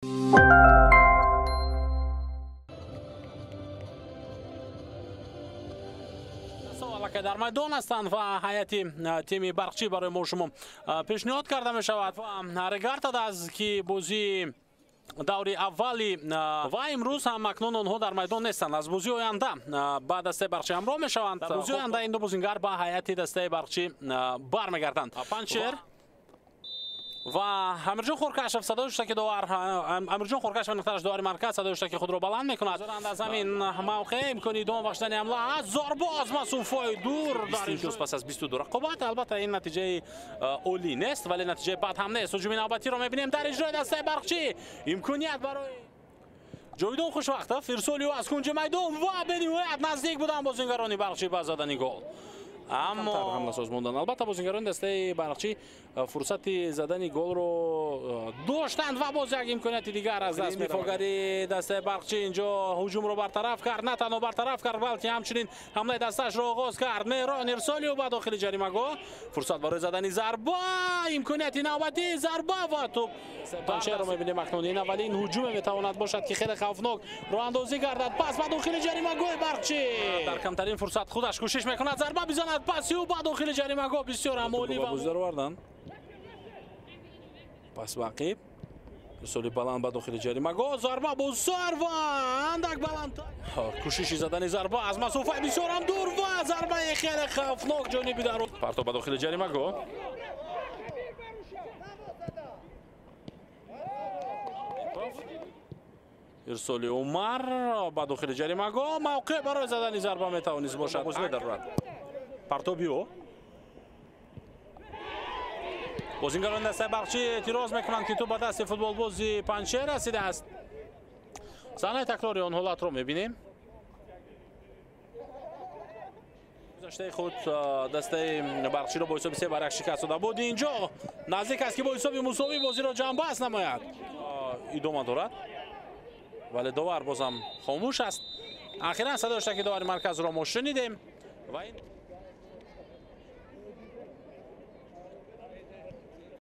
Аллакай дар майдон ҳастанд ва ҳайати тими Барқчӣ барои мо шумо пешниҳод карда мешавад ва Регарта аз ки бозии даври аввали ва имрӯз ҳам акнун онҳо дар майдон нестанд. Аз бозии оянда ба дастаи Барқчӣ ҳамроҳ мешаванд. Дар бозии оянда ин ду бозингар ба ҳайати дастаи Барқчӣ бармегарданд. Панҷшер ва Амирҷон Хуркашев садои шуштаки довар, Амирҷон Хуркашев нуқтааш довари марказ садои шуштаки худро баланд мекунад. Аз ҳамин мавқеъ имкони идома бахшидани ҳамла аз зарба аз масофаи дур дар имтиёз пас аз 22 рақобат. Албатта ин натиҷаи олӣ нест, вале натиҷаи бад ҳам нест. Ҳуҷуми навбатиро мебинем дар иҷрои дастаи Барқчӣ. Имконият барои Ҷовидон Хушвақтов, ирсоли ӯ аз кунҷи майдон ва бениҳоят наздик буданд бозингарони Барқчӣ ба задани гол. Аммо ҳамласоз монданд. Албатта бозингарони дастаи Барқчӣ фурсати задани голро доштанд ва боз як имконияти дигар аз даст меравад. Дифоъгари дастаи Барқчӣ инҷо ҳуҷумро бартараф кард. На танҳо бартараф кард, балки ҳамчунин ҳамлаи дастаашро оғоз кард. Меҳрон Ирсолиев ба дохили ҷаримагоҳ. Фурсат барои задани зарба, имконияти навбатӣ, зарба ва тӯп. Панҷшерро мебинем акнун. Ин аввалин ҳуҷуме метавонад бошад, ки хеле хавфнок роҳандозӣ гардад. Пас ба дохили ҷаримагоҳи Барқчӣ. Дар камтарин фурсат худаш кӯшиш мекунад зарба бизанад. Паси ӯ ба дохили ҷаримагоҳ бисёр ҳам олӣ ва бозидар оварданд. Пас ба ақиб, ирсоли баланд ба дохили ҷаримагоҳ, зарба бо сар ва андак баланд. Кӯшиши задани зарба аз масофаи бисёр ҳам дур ва зарбаи хеле хавфнок ҷониби дарвоза. Партоб ба дохили ҷаримагоҳ. Ирсоли Умар ба дохили ҷаримагоҳ, мавқеъ барои задани зарба метавонист бошад. Боз медарорад. Партоби ӯ. Бозингарони дастаи Барқчӣ эътироз мекунанд, ки тӯп ба дасти футболбози Панҷшер расидааст. Саҳнаи такрори он ҳолатро мебинем. Гузаштаи худ дастаи Барқчиро бо ҳисоби 3-1 шикаст дода буд. Инҷо наздик аст, ки бо ҳисоби мусовӣ бозиро ҷамъбаст намояд. Идома дорад, вале довар бозам хомӯш аст. Ахиран садои шаки довари марказро мо шунидем ва ин